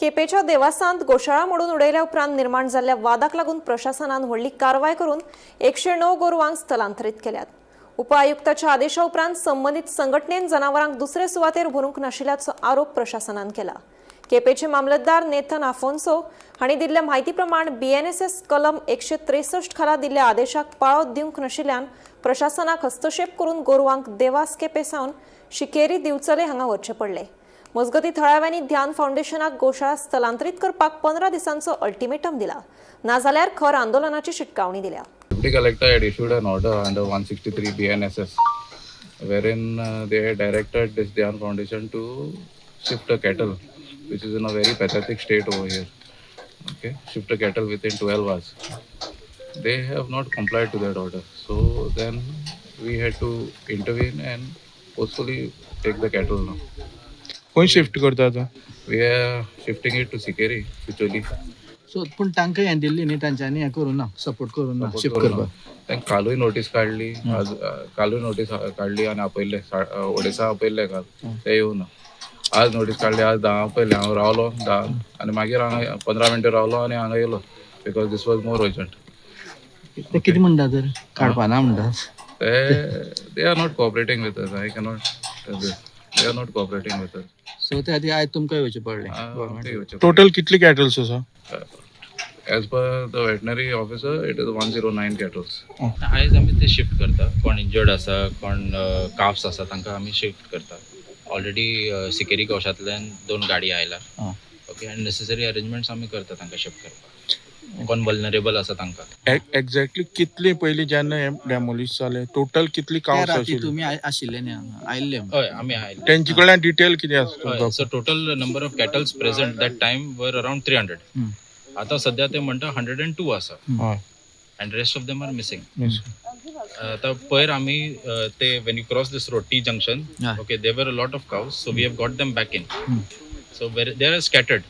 केपेच्या देवासांत गोशाळा मोडून उडयल्या उपरांत निर्माण जाल्ल्या वादाक लागून प्रशासनान व्हडली कारवाय करून 109 गोरवांक स्थलांतरीत केल्यात. उपआयुक्ताच्या आदेशा उपरांत संबंदीत संघटनेन जनावरांक दुसरे सुवातेर व्हरूंक नाशिल्ल्याचो आरोप प्रशासनान केला. केपेचे मामलतदार नेथन आफोन्सो हांणी दिल्ल्या म्हायती प्रमाण बीएनएसएस कलम 163 खाला दिल्ल्या आदेशाक पाळो दिवंक नाशिल्ल्यान प्रशासनाक हस्तक्षेप करून गोरवांक देवास केपे सावन शिकेरी दिवचले हांगा व्हरचे पडले. मजगती, थळाव्यांनी ध्यान फाउंडेशनाक गोशाळा स्थलांतरीत करपाक 15 दिसांचो अल्टिमेटम दिला, नाजाल्यार खर आंदोलनाची शिटकावणी दिल्या. Deputy Collector had issued an order under 163 BNSS, wherein they had directed this Dhyan Foundation to shift a cattle, which is in a very pathetic state over here. Okay, shift a cattle within 12 hours. They have not complied to that order. So then we had to intervene and forcefully take the cattle now. खंय shift करता आतां? We are shifting it to Sikeri, Bicholim. So पूण तांकां हें दिल्ली न्ही, तांच्यांनी हें करूं ना, सपोर्ट करूं ना शिफ्ट करपाक. तांकां कालूय नोटीस काडली, आज कालूय नोटीस काडली आनी आपयल्ले, ओडिसा आपयल्ले काल, ते येवना. आज नोटीस काडली, आज 10 आपयले. हांव रावलो 10 आनी मागीर हांगा 15 मिनटां रावलो आनी हांगा येयलो because this was more urgent. ते कितें म्हणटा तर, काडपा ना म्हणटा? ते they are not cooperating with us. I cannot, they are not cooperating with us. So त्या खातीर आयज तुमकां येवचें पडलें गव्हर्मेंट. टोटल कितली कॅटल्स आसा? As per the veterinary officer, it is 109 cattles. आयज आमी ते शिफ्ट करता. कोण इंजर्ड आसा, कोण काफ्स आसा, तांकां आमी शिफ्ट करता. ऑलरेडी सिकेरी गोशांतल्यान दोन गाडी आयला. ओके, आनी नेसेसरी अरेंजमेंट्स आमी करता तांकां शिफ्ट करपाक, कोण वल्नरेबल आसा तांकां. एक्झॅक्टली कितली, पयलीं जेन्ना हें डेमोलिश जालें, टोटल कितली त्या कावस राती आशिल्ली? तुमी आशिल्ले न्ही हांगा आयिल्ले? हय, आमी आयले. तेंचे कडल्यान डिटेल कितें आसा तुमकां? So total number of cattles present that time were around 300. आतां सद्या ते म्हणटा 102 आसा and rest of them are missing. आतां पयर आमी ते when you cross this road, T junction, okay, there were a lot of cows, so we have got them back in. So they are scattered.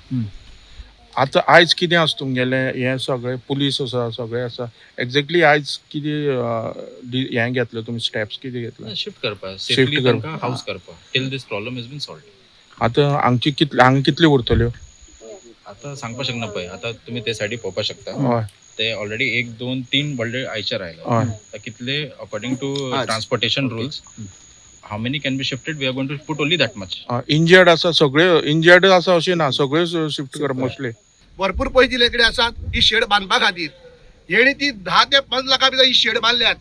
आतां आयज कितें आसा तुमगेलें हें, सगळें पुलीस आसा, सगळें आसा, एक्झॅक्टली आयज कितें हें घेतलें तुमी, स्टेप्स कितें घेतले? शिफ्ट करपाक, सेफली करपाक. तांकां हाऊस करपाक till this problem is been solve. आतां हांगची कितले, हांगा कितली उरतल्यो? आतां सांगपाक शकना पळय. आतां तुमी ते सायडी पळोवपाक शकता. ते ऑलरेडी एक, दोन, तीन व्हडले आयचर आयले. आतां कितले, अकॉर्डिंग टू आज. Transportation rules, how many can be shifted, we are going to put only that much. Injured आसा सगळे, इंजर्ड आसा अशें ना, सगळे शिफ्ट कर मोस्टली. भरपूर पयशे दिले कडेन आसात ही शेड बांदपा खातीर. हेणी ती 10 ते 15 लाखां भितर ही शेड बांदल्यात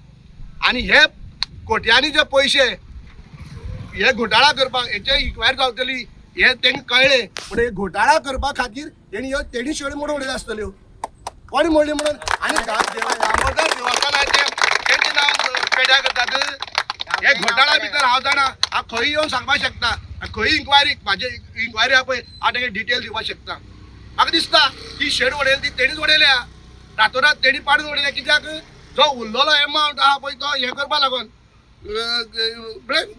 आनी हे कोट्यांनी जे पयशे हे घोटाळा करपाक, हेचे इन्क्वायरी जावतली हे तांकां कळ्ळें. पूण हे घोटाळा करपा खातीर तेणी ह्यो तेणी शेड मोडून उडयल्यो आसतल्यो. कोणी मोडली म्हणून आनी दामोदर देवस्थानाचें तेंचें नांव पेड्यार करतात. हे घोटाळा भितर हांव जाणा, हांव खंय येवन सांगपाक शकता, खंय इन्क्वायरी, म्हाजे इन्क्वायरी आहा पळय, हांव तांकां डिटेल दिवपाक शकता. म्हाका दिसता ती शेड उडयली ती तेणीच उडयल्या, रातोरात तेणी पाडून उडयल्या. कित्याक जो उरलेलो एमावंट आहा पळय, तो हें करपा लागून,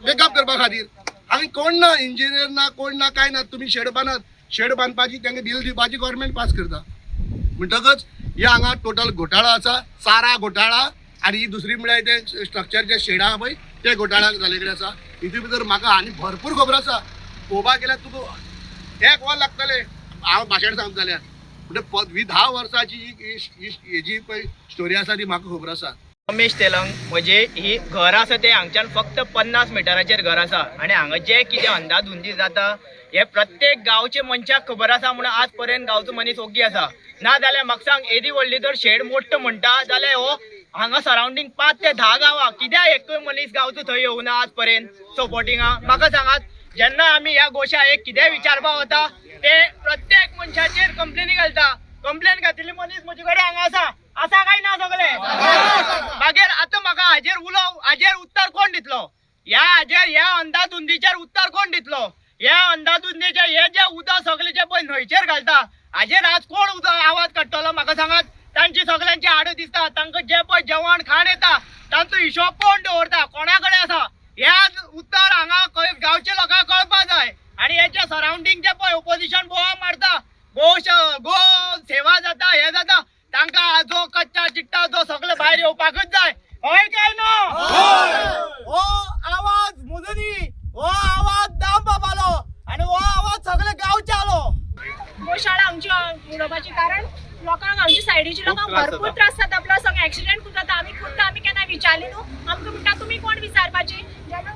बेकअप करपा खातीर. हांगा कोण ना, इंजिनियर ना, कोण ना, कांय ना. तुमी शेड बांदात, शेड बांदपाची तांकां बिल दिवपाची गव्हर्मेंट पास करता. म्हणटकच हे हांगा टोटल घोटाळा आसा, सारा घोटाळा. आनी ही दुसरी म्हळ्यार ते स्ट्रक्चर जे शेड आहा पळय, ते घोटाळा जाल्ले कडेन आसा. हितून भितर म्हाका आनी भरपूर खबर आसा. पळोवपाक गेल्यार तुका एक वर लागतलें हांव भाशण सांगता जाल्यार. म्हणजे 10 वर्साची हेजी पळय स्टोरी आसा, ती म्हाका खबर आसा. रमेश तेलंग. म्हजे ही घर आसा ते हांगच्यान फक्त 50 मिटराचेर घर आसा आनी हांगा जे कितें अंदाधुंदी जाता हे प्रत्येक गांवचे मनशाक खबर आसा. म्हणून आज पर्यंत गांवचो मनीस ओगी आसा. ना जाल्यार म्हाका सांग, येदी व्हडली जर शेड मोडटा म्हणटा जाल्यार हो हांगा सरावंडींग 5 ते 10 गांवां कित्याक एकूय मनीस गांवचो थंय येवना आज पर्यंत सपोर्टिंगा? म्हाका सांगात, जेन्ना आमी ह्या गोशा एक कितेंय विचारपाक वता, ते प्रत्येक मनशाचेर कंप्लेनी घालता. कंप्लेन घातिल्ली मनीस म्हजे कडेन हांगा आसा. आसा काय ना सगळे? मागीर आतां म्हाका हाजेर उलोव, हाजेर उत्तर कोण दितलो? ह्या हाजेर, ह्या अंदाधुंदीचेर उत्तर कोण दितलो? ह्या अंदाधुंदीचे हे जे उदक सगळे जे पळय न्हंयचेर घालता, हाजेर आज कोण उदक आवाज काडटलो, म्हाका सांगात. तांची सगळ्यांची हाडां दिसता. तांकां जे पळय जेवण खाण येता, तांचो हिशोब कोण दवरता, कोणा कडेन आसा? हे आज उत्तर हांगा खंय गांवच्या लोकांक कळपा जाय. आनी हेच्या सरावंडींग जे पळय ओपोजिशन बोवाळ मारता, गो गो सेवा जाता, हे जाता, तांकां जो कच्चा चिट्टा जो सगळे भायर येवपाकच जाय. हय काय ना? हो आवाज म्हजो न्ही, हो आवाज दाम बाबालो आनी हो आवाज सगळे गांवचे आलो. गोशाळा आमची उडोवपाची, कारण लोकांक आमच्या सायडीच्या लोकांक भरपूर त्रास जाता. प्लस हांगा एक्सिडेंट खूब जाता. आमी खुद्द आमी केन्ना विचारली न्हू, आमकां म्हणटा तुमी कोण विचारपाची. जेन्ना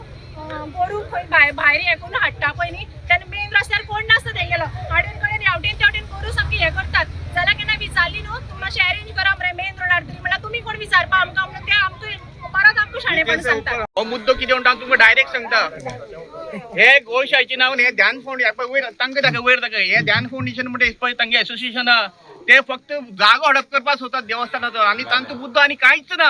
गोरू खंय भायर भायर हें करून हाडटा पळय न्ही, तेन्ना मेन रस्त्यार कोण नासता तेंगेलो, हाडून कडेन हेवटेन तेवटेन गोरू सामकी हें करतात. जाल्यार केन्ना विचारली न्हू, तुमी मातशें अरेंज करा मरे मेन रोडार तरी, म्हणल्यार तुमी कोण विचारपा आमकां म्हणून ते आमकां परत आमकां शाणेपण सांगतात. हो मुद्दो कितें म्हणटा तुमकां डायरेक्ट सांगता. हे गोशाळेचें नांव हे ध्यान फाउंडेशन पळय, वयर तांकां दाखय, वयर दाखय. हे ध्यान फाउंडेशन म्हणटा पळय तांगे एसोसिएशन आहा, ते फक्त जागो हडप करपाक सोदतात देवस्थानाचो, आनी तांचो मुद्दो आनी कांयच ना.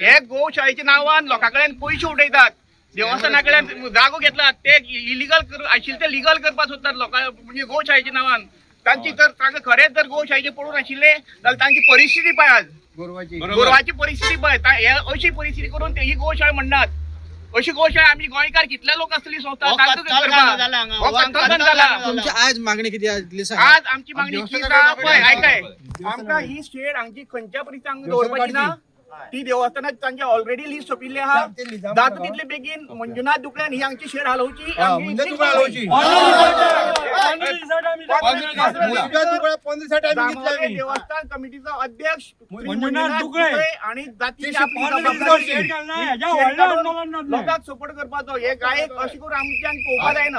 हे गोशाळेच्या नांवान लोकां कडल्यान पयशे उडयतात, देवस्थाना कडल्यान जागो घेतला ते इलिगल आशिल्ले ते लिगल करपाक सोदतात लोकां, म्हणजे गोशाळेच्या नांवान. तांची जर तांकां खरेंच जर गोशाळेचे पडून आशिल्ले जाल्यार तांची परिस्थिती पळय आज, गोरवाची परिस्थिती पळय. हे अशी परिस्थिती करून ही गोशाळा म्हणनात. अशी गोशाळा आमी गोंयकार कितले लोक आसतली संस्था हो तांकां करपाक. हो कत्तलखानो जाला. तुमची आज मागणी किती आसली सांगा. आज आमची मागणी की आसा पळय, आयकाय, आमकां ही शेड हांगची खंयच्या परिस्थिती हांगा दवरपाची ना. ती देवस्थानात तांचे ऑलरेडी लिस्ट सोंपिल्ली आहा. जाता तितले बेगीन मंजुनाथ दुकळ्यान ही हांगची शेड हालोवची. देवस्थान कमिटीचो अध्यक्ष श्री मंजुनाथ दुकळे आणि जातीची आपली जबाबदारी शेड काडून लोकांक सपोर्ट करपाचो. हे गायक अशें करून आमच्यान पळोवपा जायना.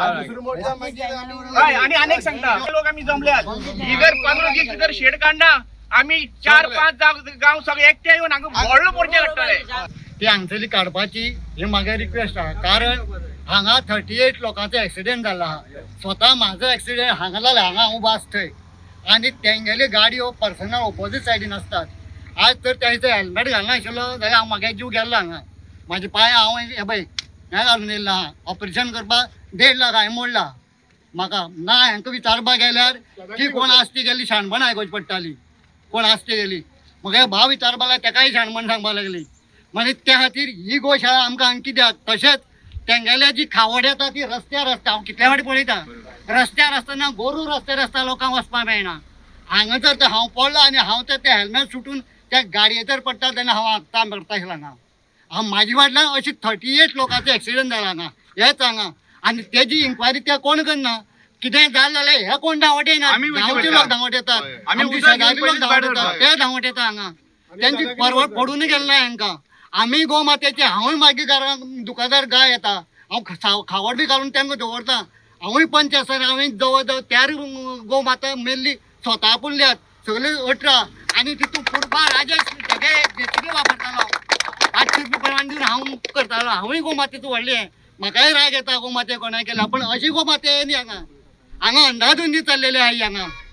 हय, आणि अनेक सांगता लोक आमी जमल्यात. ही जर 15 दीस जर शेड काडना, आमी 4-5 गांव सगळे एकठांय येवन हांगा व्हडलो मोर्चा काडटले. ती हांगसरली काडपाची ही म्हागे रिक्वेस्ट आहा, कारण हांगा 38 लोकांचो एक्सिडेंट जाला आहा. स्वता म्हाजो एक्सिडेंट हांगा जाला, हांगा हांव उबो आसा थंय, आनी तेंगेल्यो गाडयो पर्सनल ओपोजीट सायडीन आसतात. आज तर तेंचो हेल्मेट घालनाशिल्लो जाल्यार हांव म्हागे जीव गेल्लो हांगा. म्हाजे पांय हांव हे पळय हें घालून येयल्लो आहा. ऑपरेशन करपाक 1.5 लाख हांवें मोडला म्हाका ना. हांकां विचारपाक गेल्यार ती कोण आसा ती गेली शाणपण आयकोची पडटाली, कोण आसा ती गेली. म्हगे भाव विचारपाक लागलो, तेकाय शाणपण सांगपाक लागली. मागीर त्या खातीर ही गोशाळा आमकां हांगा कित्याक, तशेंच तेंगेल्या जी खावड येता ती रस्त्यार आसता. हांव कितल्या फावटी पळयता रस्त्यार आसतना गोरू रस्त्यार आसता, लोकांक वचपाक मेळना. हांगा जर तर हांव पडलो आनी हांव तर तें हेल्मेट सुटून त्या गाडयेचेर पडटा तेन्ना हांव आतां मरता आशिल्लो हांगा. हांव म्हाजे फाटल्यान अशी 38 लोकांचो एक्सिडंट जाला हांगा, हेच हांगा. आनी तेजी इन्क्वायरी ते कोण करना. कितें जालें जाल्यार हे कोण धांवट येना, गांवचे लोक धांवट येतात, आमचे शेजारी लोक धांवट येतात, ते धांवट येता हांगा. तेंची परवड पडूनय गेले ना हांकां. आमी गोमातेचे, हांवूय मागीर घरान दुकानार गाय येता, हांव खावड बी घालून तांकां दवरता. हांवूय पंच आसतना हांवें जवळ जवळ त्यार गोमाता मेल्ली स्वता पुरल्यात सगळे 18. आनी तितून पुरपा राजेश तेगे जेसीबी वापरतालो, 800 रुपया प्रमाण दिवन हांव करतालो. हांवूय गोमातेचो व्हडलें, म्हाकाय राग येता गोमाते कोणाय केला, पूण अशी गोमाते न्ही हांगा. हांगा अंदाधुंदी चल्लेली आहा हांगा.